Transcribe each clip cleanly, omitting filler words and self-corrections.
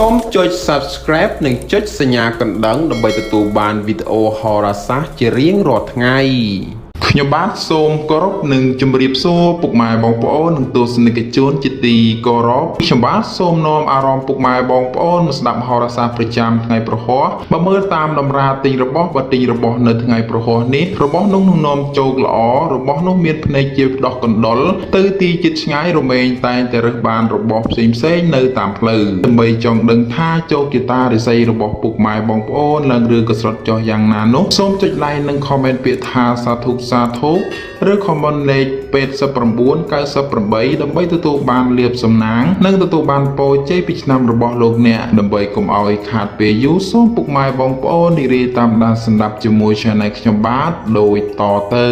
សូមចុច Subscribe និងចុចសញ្ញាកណ្ដឹងដើម្បីទទួលបានវីដេអូហោរាសាស្ត្រជារៀងរាល់ថ្ងៃ ខ្ញុំបាទសូមគោរពនិងជម្រាបសួរពុកម៉ែបងប្អូននិងទស្សនិកជនជាទីគោរពខ្ញុំបាទសូមនាំអារម្មណ៍ពុកម៉ែបងប្អូនមកស្ដាប់ហោរាសាស្ត្រប្រចាំថ្ងៃប្រហ័សបើមើលតាមតម្រាទិញរបស់បើទិញរបស់នៅថ្ងៃប្រហ័សនេះរបស់នោះនឹងនាំជោគល្អរបស់នោះមានភ្នែកជាដោះកណ្ដុលទៅទីជិតឆ្ងាយរមែងតែងតែរើសបានរបស់ផ្សេងផ្សេងៗនៅតាមផ្លូវដើម្បីចង់ដឹងថាជោគជតារិស័យរបស់ពុកម៉ែបងប្អូនឡើងឬក៏ស្រុតចុះយ៉ាងណានោះសូមចុច like និង comment ពាក្យថាសាធុសាធុឬ comment លេខ89 98ដើម្បីទទួលបានលាភសំណាងនិងទទួលបានពរជ័យពីឆ្នាំរបស់លោកអ្នកដើម្បីកុំឲ្យខាតពេលយូរសូមពុកម៉ែបងប្អូនរីករាយតាមដានស្ដាប់ជាមួយ Channel ខ្ញុំបាទដូចតទៅ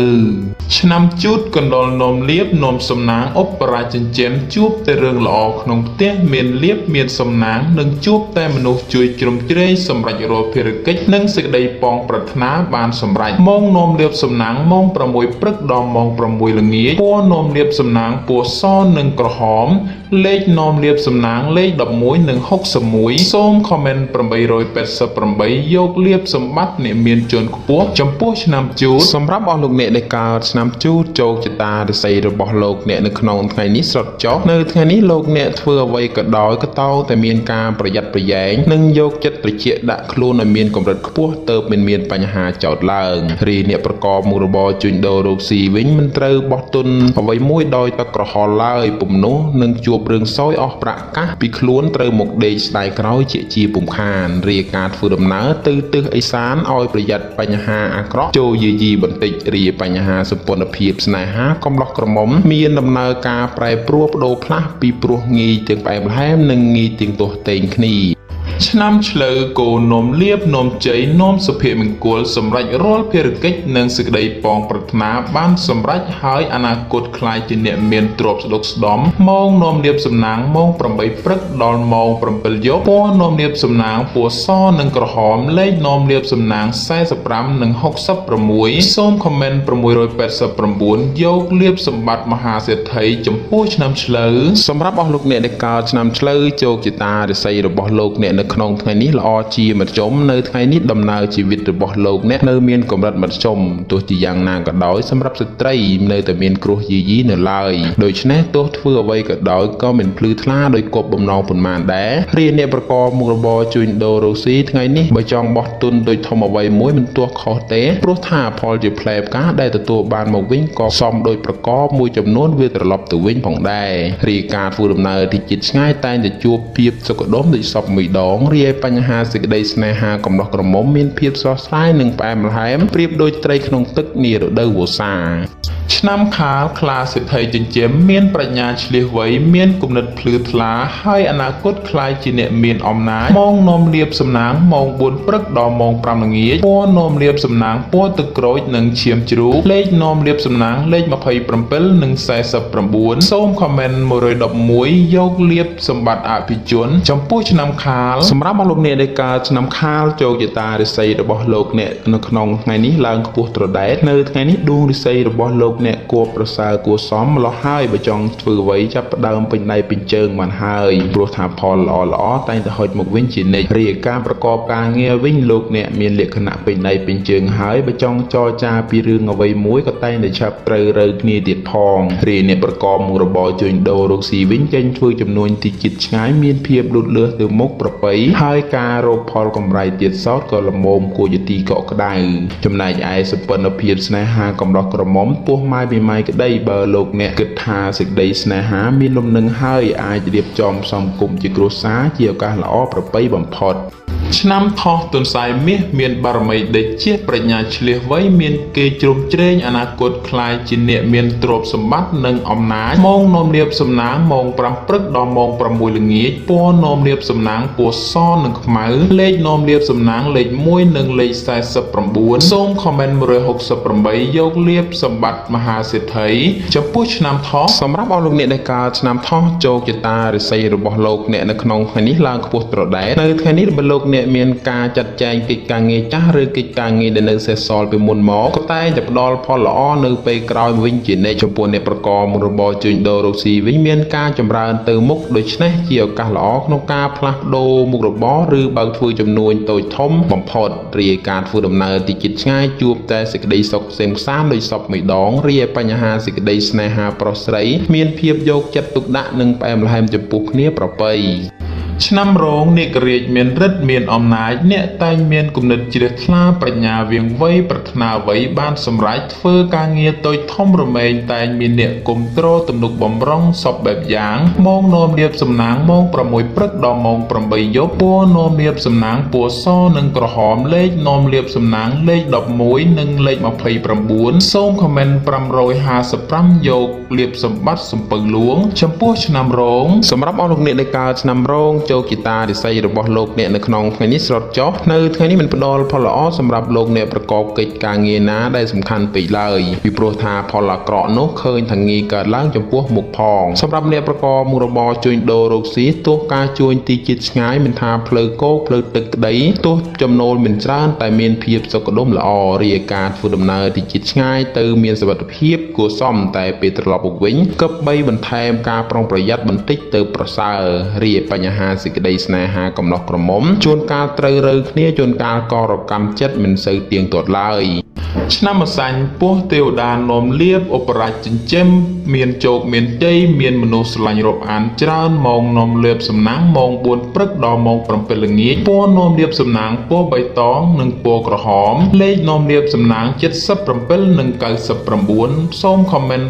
ឆ្នាំជូតកណ្ដុរនំលៀបនំសំណាងឧបរាជចិញ្ចឹមជួបតែរឿងល្អក្នុងផ្ទះមានលៀបមានសំណាងនិងជួបតែមនុស្សជួយជ្រោមជ្រែងសម្រេចរាល់ភារកិច្ចនិងសេចក្តីប៉ងប្រាថ្នាបានសម្រេចម៉ោងនំលៀបសំណាងម៉ោង6ព្រឹកដល់ម៉ោង6ល្ងាចពណ៌នំលៀបសំណាងពណ៌សនិងក្រហមលេខនំលៀបសំណាងលេខ11និង61សូម comment 888យកលៀបសម្បត្តិអ្នកមានជាន់ខ្ពស់ចំពោះឆ្នាំជូត សម្រាប់អស់លោកអ្នកដែលកើតឆ្នាំជូតជោគជតារិស័យរបស់លោកអ្នកនៅក្នុងថ្ងៃនេះស្រុតចុះនៅថ្ងៃនេះលោកអ្នកធ្វើអ្វីក៏ដោយក៏តោងតែមានការប្រយ័ត្នប្រយែងនិងយកចិត្តត្រចៀកដាក់ខ្លួនឲ្យមានកម្រិតខ្ពស់ទៅមិនមានបញ្ហាចោតឡើងរីអ្នកប្រកបមុខរបរជួញដូររកស៊ីវិញមិនត្រូវបោះទុនអ្វីមួយដោយតក្រហល់ឡើយពុំនោះនឹងជួបរឿងសោយអស់ប្រាក់កាសពីខ្លួនត្រូវមកដេកស្ដាយក្រោយជាជាពុំខានរាយការធ្វើដំណើរទៅទិសឦសានឲ្យប្រយ័ត្នបញ្ហាអាក្រក់ចូលយាយីបន្តិចរាបញ្ហាសម្ពន្ធភាពស្នេហាកំឡោះក្រមុំមានដំណើរការប្រែប្រួលបដូរផ្លាស់ពីព្រោះងាយទាំងផ្អែមល្ហែមនិងងាយទាំងទាស់ទែងគ្នា ឆ្នាំឆ្លូវគោនំលៀបនំជ័យនំសុភមង្គលសម្រេចរាល់ភារកិច្ចនិងសេចក្តីប៉ងប្រាថ្នាបានសម្រេចហើយអនាគតក្លាយជាអ្នកមានទ្រព្យស្ដុកស្ដំម៉ោងនំលៀបសំណាងម៉ោង8ព្រឹកដល់ម៉ោង7យប់ពណ៌នំលៀបសំណាងពណ៌សនិងក្រហមលេខនំលៀបសំណាង45និង66សូម comment 689យកលៀបសម្បត្តិមហាសេដ្ឋីចំពោះឆ្នាំឆ្លូវ សម្រាប់អស់លោកអ្នកដែលកើតឆ្នាំឆ្លូវជោគជតារិស័យរបស់លោកអ្នកនៅក្នុងថ្ងៃនេះល្អជាមធ្យមនៅថ្ងៃនេះដំណើរជីវិតរបស់លោកអ្នកនៅមានកម្រិតមធ្យមទោះជាយ៉ាងណាក៏ដោយសម្រាប់ស្ត្រីនៅតែមានគ្រោះយាយីនៅឡើយដូច្នេះទោះធ្វើអ្វីក៏ដោយក៏មិនភ្លឺថ្លាដោយគប់បំណងប៉ុន្មានដែររាអ្នកប្រកបមុខរបរជួញដូររកស៊ីថ្ងៃនេះបើចង់បោះទុនដូចធំអ្វីមួយមិនទាស់ខុសទេព្រោះថាផលជាផ្លែផ្កាដែលទទួលបានមកវិញក៏សមដោយប្រកបមួយចំនួនវាត្រឡប់ទៅវិញផងដែររាយការធ្វើដំណើរទីជិតឆ្ងាយតែងតែជួបភាពសុខដុមដូចសពមួយដងរាយបញ្ហាសេចក្តីស្នេហាកំឡោះក្រមុំមានភាពស្រស់ស្រាយនិងផ្អែមល្ហែមប្រៀបដូចត្រីក្នុងទឹកនារដូវវស្សា ឆ្នាំខាលខ្លាសេដ្ឋីចិញ្ចឹមមានប្រាជ្ញាឆ្លៀសវៃមានគំនិតភ្លឺថ្លាហើយអនាគតក្លាយជាអ្នកមានអំណាចម៉ោងនាំលៀបសំណាងម៉ោង4ព្រឹកដល់ម៉ោង5ល្ងាចពណ៌នាំលៀបសំណាងពណ៌ទឹកក្រូចនិងឈាមជ្រូកលេខនាំលៀបសំណាងលេខ27និង49សូម comment 111យកលៀបសម្បត្តិអភិជនចំពោះឆ្នាំខាល សម្រាប់អស់លោកអ្នកដែលកើតឆ្នាំខាលជោគជតារិស័យរបស់លោកអ្នកនៅក្នុងថ្ងៃនេះឡើងខ្ពស់ត្រដែតនៅថ្ងៃនេះដួងរិស័យរបស់លោកអ្នកគួរប្រសើរគួរសមម្លោះហើយបើចង់ធ្វើអ្វីចាប់ផ្ដើមពេញដៃពេញជើងបានហើយព្រោះថាផលល្អល្អតែងតែហុចមកវិញជានិច្ចរាយការប្រកបការងារវិញលោកអ្នកមានលក្ខណៈពេញដៃពេញជើងហើយបើចង់ចរចាពីរឿងអ្វីមួយក៏តែងតែឆាប់ត្រូវរូវគ្នាទៀតផងរាយអ្នកប្រកបមុខរបរជួញដូររកស៊ីវិញចេញធ្វើចំនួនទីជិតឆ្ងាយមានភាពលូតលាស់ទៅមុខប្រពៃហើយការរកផលកម្រៃទៀតសោតក៏ល្មមគួរជាទីកក់ក្ដៅចំណែកឯសុពិនភាពស្នេហាកំឡោះក្រមុំពោះម៉ាយពីម៉ាយក្តីបើលោកអ្នកគិតថាសេចក្តីស្នេហាមានលំនឹងហើយអាចរៀបចំសង្គមជាគ្រួសារជាឱកាសល្អប្រពៃបំផុត ឆ្នាំថោះទន្សាយមាសមានបារមីដេចជាប្រាជ្ញាឆ្លៀសវៃមានគេជ្រោមជ្រែងអនាគតក្លាយជាអ្នកមានទ្រព្យសម្បត្តិនិងអំណាចម៉ោងនាំលៀបសំណាងម៉ោង5ព្រឹកដល់ម៉ោង6ល្ងាចពណ៌នាំលៀបសំណាងពណ៌សនិងខ្មៅលេខនាំលៀបសំណាងលេខ1និងលេខ49សូម comment 168យកលៀបសម្បត្តិមហាសេដ្ឋីចំពោះឆ្នាំថោះ សម្រាប់អស់លោកអ្នកដែលកើតឆ្នាំថោះជោគជតារិស័យរបស់លោកអ្នកនៅក្នុងថ្ងៃនេះឡើងខ្ពស់ត្រដែតនៅថ្ងៃនេះបើលោកអ្នក អ្នកមានការចាត់ចែងកិច្ចការងារចាស់ឬកិច្ចការងារដែលនៅសេសសល់ពីមុនមកក៏តែងតែផ្ដល់ផលល្អនៅពេលក្រោយវិញជានិច្ចចំពោះអ្នកប្រកបមុខរបរជួញដូររកស៊ីវិញមានការចម្រើនទៅមុខដូច្នេះជាឱកាសល្អក្នុងការផ្លាស់ប្ដូរមុខរបរឬបើកធ្វើជំនួញតូចធំបំផុតរីឯការធ្វើដំណើរទីជិតឆ្ងាយជួបតែសេចក្តីសុខក្សេមក្សាន្តដោយសពមួយដងរីឯបញ្ហាសេចក្តីស្នេហាប្រុសស្រីមានភាពយកចិត្តទុកដាក់និងផ្អែមល្ហែមចំពោះគ្នាប្រពៃ ឆ្នាំរោងនាគរាជមានឫទ្ធិមានអំណាចអ្នកតែងមានគំនិតជ្រះថ្លាប្រាជ្ញាវាងវៃប្រាថ្នាអ្វីបានសម្រេចធ្វើការងារតូចធំរមែងតែងមានអ្នកគាំទ្រទំនុកបំរុងសពបែបយ៉ាងម៉ោងនាំលាភសំណាងម៉ោង6ព្រឹកដល់ម៉ោង8យប់ពណ៌នាំលាភសំណាងពណ៌សនិងក្រហមលេខនាំលាភសំណាងលេខ11និងលេខ29សូមខមមិន555យកលាភសម្បត្តិសំពៅលួងចំពោះឆ្នាំរោង សម្រាប់អស់លោកអ្នកដែលកើតឆ្នាំរោងជោគជតារិស័យរបស់លោកអ្នកនៅក្នុងថ្ងៃនេះស្រត់ចុះនៅថ្ងៃនេះមិនផ្ដល់ផលល្អសម្រាប់លោកអ្នកប្រកបកិច្ចការងារណាដែលសំខាន់ពេកឡើយពីព្រោះថាផលអាក្រក់នោះឃើញថាងាយកើតឡើងចំពោះមុខផងសម្រាប់អ្នកប្រកបមុខរបរជួញដូររកស៊ីទោះការជួញទីជិតឆ្ងាយមិនថាផ្លូវគោកផ្លូវទឹកក្តីទោះចំណូលមិនច្រើនតែមានភាពសុខដុមល្អរីឯការធ្វើដំណើរទីជិតឆ្ងាយទៅមានសុវត្ថិភាពគួរសមតែពេលត្រឡប់មកវិញគប្បីបន្ថែមការប្រុងប្រយ័ត្នបន្តិចទៅប្រសើររីឯបញ្ហាសេចក្តីស្នេហាកំណោះក្រមុំជួនកាលត្រូវរើគ្នាជួនកាលក៏រកម្មចិត្តមិនសូវទៀងទាត់ឡើយ ឆ្នាំម្សាញ់ពស់ទេវតានាំលាភឧបរាជចិញ្ចឹមមានជោគមានជ័យមានមនុស្សស្រឡាញ់រាប់អានច្រើនម៉ោងនាំលាភសំណាងម៉ោង4ព្រឹកដល់ម៉ោង7ល្ងាចពណ៌នាំលាភសំណាងពណ៌បៃតងនិងពណ៌ក្រហមលេខនាំលាភសំណាង77និង99សូមខមមិន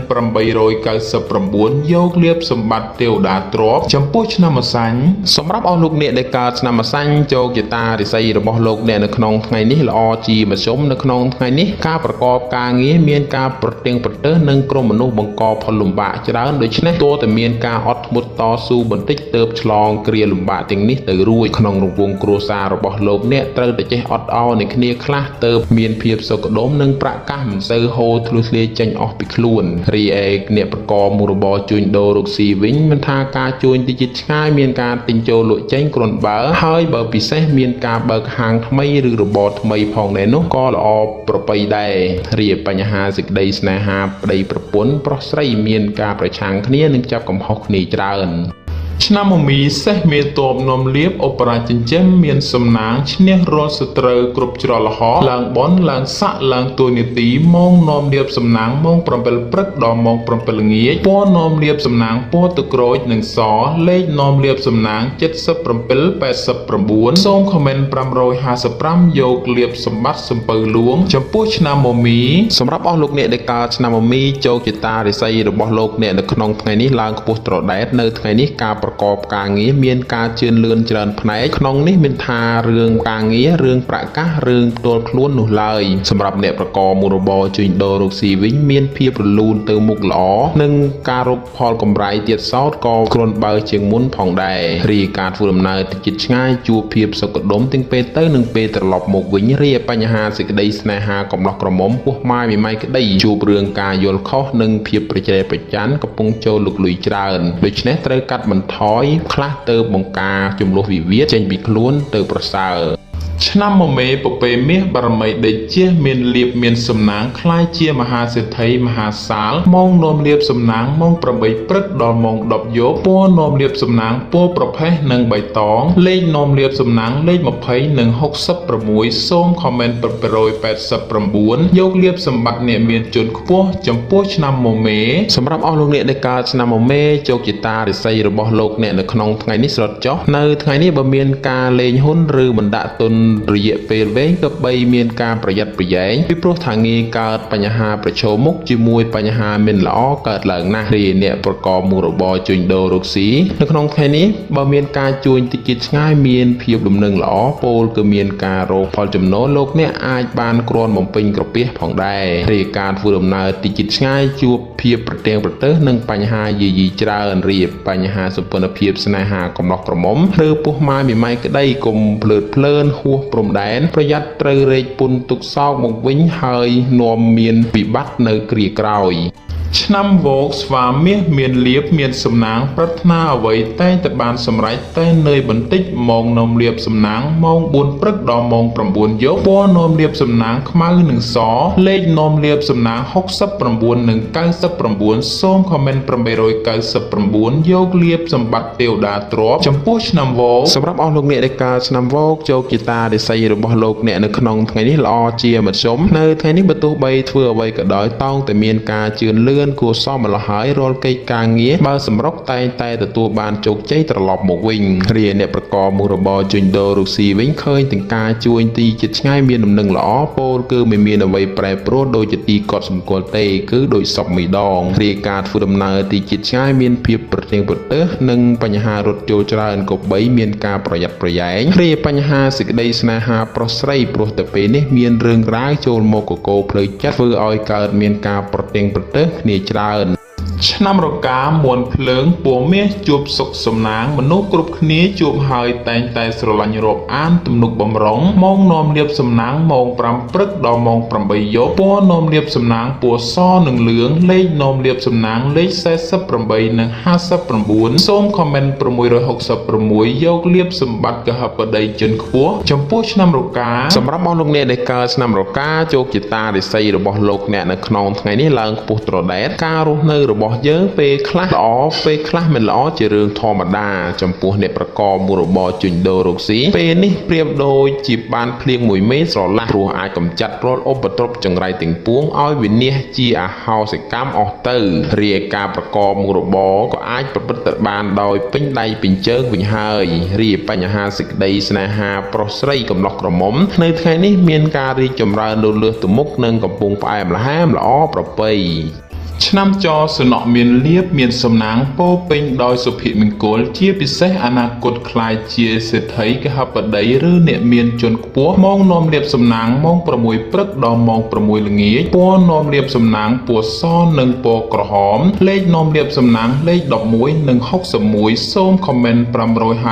899យកលាភសម្បត្តិទេវតាទ្រព្យចំពោះឆ្នាំម្សាញ់ សម្រាប់អស់លោកអ្នកដែលកើតឆ្នាំម្សាញ់ជោគជតារិស័យរបស់លោកអ្នកនៅក្នុងថ្ងៃនេះល្អជាមធ្យមនៅក្នុងថ្ងៃនេះការប្រកបការងារមានការប្រទៀងប្រទើសនិងក្រុមមនុស្សបង្កផលលំបាកច្រើនដូច្នេះទោះតែមានការអត់ធ្មត់តស៊ូបន្តិចទើបឆ្លងគ្រាលំបាកទាំងនេះទៅរួចក្នុងរង្វង់គ្រួសាររបស់លោកអ្នកត្រូវតែចេះអត់ឱននឹងគ្នាខ្លះទើបមានភាពសុខដុមនិងប្រកាសមិនសូវហូរធ្លុះធ្លាយចេញអស់ពីខ្លួនរីឯអ្នកប្រកបមុខរបរជួញដូររកស៊ីវិញមិនថាការជួញទីជិតឆ្ងាយមានការទិញចូលលក់ចេញគ្រាន់បើហើយបើពិសេសមានការបើកហាងថ្មីឬរបរថ្មីផងដែរនោះក៏ល្អប្រពៃដែររីឯបញ្ហាសេចក្តីស្នេហាប្តីប្រពន្ធប្រុសស្រីមានការប្រឆាំងគ្នានិងចាប់កំហុសគ្នាច្រើន ឆ្នាំមមីសេះមេតបនាំលាភឧបរាជចិញ្ចឹមមានសំណាងឈ្នះរាល់សត្រូវគ្រប់ច្រឡហកឡើងបនឡើងស័កឡើងតួនាទីម៉ោងនាំលាភសំណាងម៉ោង7ព្រឹកដល់ម៉ោង7ល្ងាចពណ៌នាំលាភសំណាងពណ៌ទឹកក្រូចនិងសលេខនាំលាភសំណាង77 89សូមខមមិន555យកលាភសម្បត្តិសំពៅលួងចំពោះឆ្នាំមមី សម្រាប់អស់លោកអ្នកដែលកើតឆ្នាំមមីជោគជតារិស័យរបស់លោកអ្នកនៅក្នុងថ្ងៃនេះឡើងខ្ពស់ត្រដែតនៅថ្ងៃនេះការប្រកបការងារមានការជឿនលឿនច្រើនផ្នែកក្នុងនេះមានថារឿងការងាររឿងប្រកាសរឿងផ្ទាល់ខ្លួននោះឡើយសម្រាប់អ្នកប្រកបមុខរបរជួញដូររកស៊ីវិញមានភាពរលូនទៅមុខល្អនិងការរកផលកម្រៃទៀតសោតក៏គ្រាន់បើជាងមុនផងដែររីឯការធ្វើដំណើរទៅជិតឆ្ងាយជួបភាពសុខដុមទាំងពេលទៅនិងពេលត្រឡប់មកវិញរីឯបញ្ហាសេចក្តីស្នេហាកំឡោះក្រមុំពោះម៉ាយមីម៉ៃក្តីជួបរឿងការយល់ខុសនិងភាពប្រជែកប្រច័ណ្ឌកំពុងចូលលុកលុយច្រើនដូច្នេះត្រូវកាត់បន្ថយខ្លះទៅបង្ការចំនួនវិវាទចេញពីខ្លួនទៅប្រសើរ ឆ្នាំមមេពពែមាសបារមីដេជះមានលាភមានសំណាងក្លាយជាមហាសេដ្ឋីមហាសាលម៉ោងនាំលាភសំណាងម៉ោង8ព្រឹកដល់ម៉ោង10យប់ពណ៌នាំលាភសំណាងពណ៌ប្រផេះនិងបៃតងលេខនាំលាភសំណាងលេខ20និង66សូមខមមិន789យកលាភសម្បត្តិអ្នកមានជនខ្ពស់ចំពោះឆ្នាំមមេ សម្រាប់អស់លោកអ្នកដែលកើតឆ្នាំមមេជោគជតារិស័យរបស់លោកអ្នកនៅក្នុងថ្ងៃនេះស្រត់ចុះនៅថ្ងៃនេះបើមានការលេងហ៊ុនឬបណ្ដាក់ទុនរយៈពេលវែងក៏បីមានការប្រយ័ត្នប្រយែងពីព្រោះថាងាយកើតបញ្ហាប្រឈមមុខជាមួយបញ្ហាមិនល្អកើតឡើងណាស់រីឯអ្នកប្រកបមុខរបរជួញដូររកស៊ីនៅក្នុងថ្ងៃនេះបើមានការជួញតិចជាតិឆ្ងាយមានភាពលំនឹងល្អពោលគឺមានការរកផលចំណូលលោកអ្នកអាចបានគ្រាន់បំពេញក្រពះផងដែររីឯការធ្វើដំណើរតិចជាតិឆ្ងាយជួបភាពប្រទៀងប្រទើសនិងបញ្ហាយាយីច្រើនរីឯបញ្ហាសុពលភាពស្នេហាកំណោះក្រមុំឬពោះម៉ាយមីម៉ៃក្តីកុំភ្លើតភ្លើនហួសព្រំដែនប្រយ័ត្នត្រូវរែកពុនទុកសោកមកវិញហើយនាំមានវិបត្តិនៅគ្រាក្រោយ។ ឆ្នាំវោកស្វាមាសមានលៀបមានសំណាងប្រាថ្នាអ្វីតែងតែបានសម្រេចតែនឿយបន្តិចម៉ោងនាំលៀបសំណាងម៉ោង4ព្រឹកដល់ម៉ោង9យប់ពណ៌នាំលៀបសំណាងខ្មៅនិងសលេខនាំលៀបសំណាង69និង99សូមខមមិន899យកលៀបសម្បត្តិទេវតាទ្រព្យចំពោះឆ្នាំវោក សម្រាប់អស់លោកអ្នកដែលកើតឆ្នាំវោកជោគជតារិស័យរបស់លោកអ្នកនៅក្នុងថ្ងៃនេះល្អជាមធ្យមនៅថ្ងៃនេះបើទោះបីធ្វើអ្វីក៏ដោយតោងតែមានការជឿនលឿនគួរសមម្ល៉េះហើយរាល់កិច្ចការងារបើសម្រុកតែងតែទទួលបានជោគជ័យត្រឡប់មកវិញរាអ្នកប្រកបមុខរបរជួញដូររុស្ស៊ីវិញឃើញទាំងការជួញទីជិតឆ្ងាយមានដំណឹងល្អពោលគឺមិនមានអ្វីប្រែប្រួលដូចជាទីកត់សម្គាល់ទេគឺដូចសពមួយដងរាការធ្វើដំណើរទីជិតឆ្ងាយមានភាពប្រទៀងប្រទើសនិងបញ្ហារត់ចូលច្រើនគប្បីមានការប្រយ័ត្នប្រយែងរាបញ្ហាសេចក្តីស្នេហាប្រុសស្រីព្រោះតែពេលនេះមានរឿងរ៉ាវចូលមកកកោផ្លូវចិត្តធ្វើឲ្យកើតមានការប្រទៀងប្រទើសគ្នាច្រើន ឆ្នាំរកាមន់ភ្លើងពណ៌មាសជួបសុខសំណាងមនុស្សគ្រប់គ្នាជួបហើយតែងតែស្រឡាញ់រាប់អានទំនុកបំរុងម៉ោងនាំលៀបសំណាងម៉ោង5ព្រឹកដល់ម៉ោង8យប់ពណ៌នាំលៀបសំណាងពណ៌សនិងលឿងលេខនាំលៀបសំណាងលេខ48និង59សូមខមមិន666យកលៀបសម្បត្តិកហបតីជនខ្ពស់ចំពោះឆ្នាំរកា សម្រាប់អស់លោកអ្នកដែលកើតឆ្នាំរកាជោគជតារិស័យរបស់លោកអ្នកនៅក្នុងថ្ងៃនេះឡើងខ្ពស់ត្រដែតការរស់នៅរបស់យើងពេលខ្លះល្អពេលខ្លះមិនល្អជារឿងធម្មតាចំពោះអ្នកប្រកបមុខរបរជួញដូររកស៊ីពេលនេះប្រៀបដូចជាបានភ្លៀងមួយមេស្រឡះព្រោះអាចកម្ចាត់រាល់ឧបទ្រពចង្រៃទាំងពួងឲ្យវិនាសជាអហោសិកម្មអស់ទៅរាយការប្រកបមុខរបរក៏អាចប្រព្រឹត្តទៅបានដោយពេញដៃពេញជើងវិញហើយរាយបញ្ហាសេចក្តីស្នេហាប្រុសស្រីកំឡោះក្រមុំនៅថ្ងៃនេះមានការរីកចម្រើនលឿនទៅមុខនិងកំពុងផ្អែមល្ហែមល្អប្រពៃ ឆ្នាំចសំណក់មានលៀបមានសំណាងពោពេញដោយសុភមង្គលជាពិសេសអនាគតក្លាយជាសេដ្ឋីកហបតីឬអ្នកមានជនខ្ពស់ម៉ោងនាំលៀបសំណាងម៉ោង6ព្រឹកដល់ម៉ោង6ល្ងាចពណ៌នាំលៀបសំណាងពណ៌សនិងពណ៌ក្រហមលេខនាំលៀបសំណាងលេខ11និង61សូមខមមិន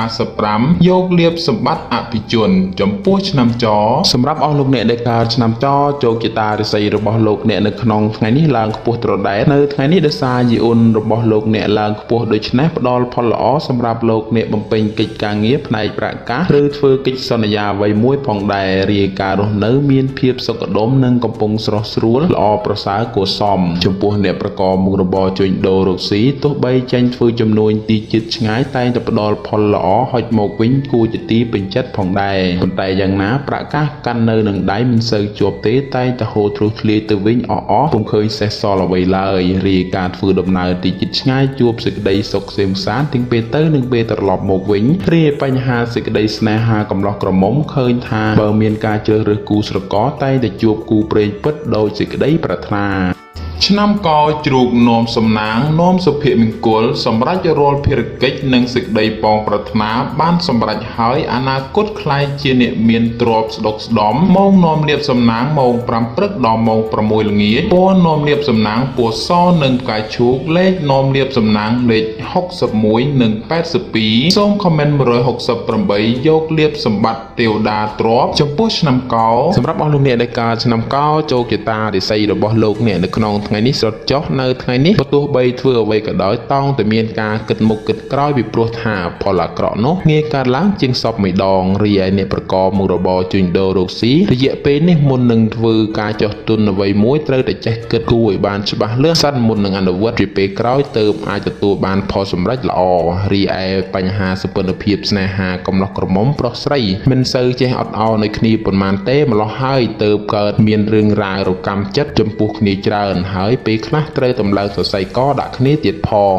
555យកលៀបសម្បត្តិអភិជនចំពោះឆ្នាំច សម្រាប់អស់លោកអ្នកដែលកើតឆ្នាំចជោគជតារិស័យរបស់លោកអ្នកនៅក្នុងថ្ងៃនេះឡើងខ្ពស់ត្រដែតនៅថ្ងៃនេះដោយសារយីអ៊ុនរបស់លោកអ្នកឡើងខ្ពស់ដូច្នេះផ្ដល់ផលល្អសម្រាប់លោកអ្នកបំពេញកិច្ចការងារផ្នែកប្រាក់កាសឬធ្វើកិច្ចសន្យាអ្វីមួយផងដែររាយការរស់នៅមានភាពសុខដុមនិងកំពុងស្រស់ស្រួលល្អប្រសើរគួរសមចំពោះអ្នកប្រកបមុខរបរជួញដូររកស៊ីទោះបីចេញធ្វើជំនួញទីជិតឆ្ងាយតែងតែផ្ដល់ផលល្អហុចមកវិញគួរជាទីពេញចិត្តផងដែរប៉ុន្តែយ៉ាងណាប្រាក់កាសកាន់នៅនឹងដៃមិនសូវជាប់ទេតែងតែហូរធ្លុះធ្លាយទៅវិញអស់ពុំឃើញសេះសល់អ្វីឡើយរាយការធ្វើដំណើរទីជិតឆ្ងាយជួបសេចក្តីសុខក្សេមក្សាន្តទាំងពេលទៅនិងពេលត្រឡប់មកវិញរាយបញ្ហាសេចក្តីស្នេហាកំឡោះក្រមុំឃើញថាបើមានការជ្រើសរើសគូស្រករតែងតែជួបគូព្រេងពិតដោយសេចក្តីប្រាថ្នា ឆ្នាំកជ្រូកនាំសំណាងនាំសុភមង្គលសម្រេចរាល់ភារកិច្ចនិងសេចក្តីប៉ងប្រាថ្នាបានសម្រេចហើយអនាគតក្លាយជាអ្នកមានទ្រព្យស្ដុកស្ដំម៉ោងនាំលៀបសំណាងម៉ោង5ព្រឹកដល់ម៉ោង6ល្ងាចពណ៌នាំលៀបសំណាងពណ៌សនិងផ្កាឈូកលេខនាំលៀបសំណាងលេខ61និង82សូមខមមិន168យកលៀបសម្បត្តិទេវតាទ្រព្យចំពោះឆ្នាំក សម្រាប់អស់លោកអ្នកដែលកើតឆ្នាំកជោគជតារិស័យរបស់លោកអ្នកនៅក្នុងថ្ងៃនេះស្រត់ចុះនៅថ្ងៃនេះបើទោះបីធ្វើអ្វីក៏ដោយតោងតែមានការគិតមុខគិតក្រោយពីព្រោះថាផលអាក្រក់នោះងាយកើតឡើងជាងសពមួយដងរីឯអ្នកប្រកបមុខរបរជួញដូររកស៊ីរយៈពេលនេះមុននឹងធ្វើការចុះទុនអ្វីមួយត្រូវតែចេះគិតគូរឲ្យបានច្បាស់លាស់សិនមុននឹងអនុវត្តពីពេលក្រោយទើបអាចទទួលបានផលសម្រេចល្អរីឯបញ្ហាសុពលភាពស្នេហាកំឡោះក្រមុំប្រុសស្រីមិនសូវចេះអត់ឱនឲ្យគ្នាប៉ុន្មានទេម្ល៉េះហើយទើបកើតមានរឿងរ៉ាវរកម្មចិត្តចំពោះគ្នាច្រើនហើយពេលខ្លះត្រូវតម្លើងសរសៃកដាក់គ្នាទៀតផង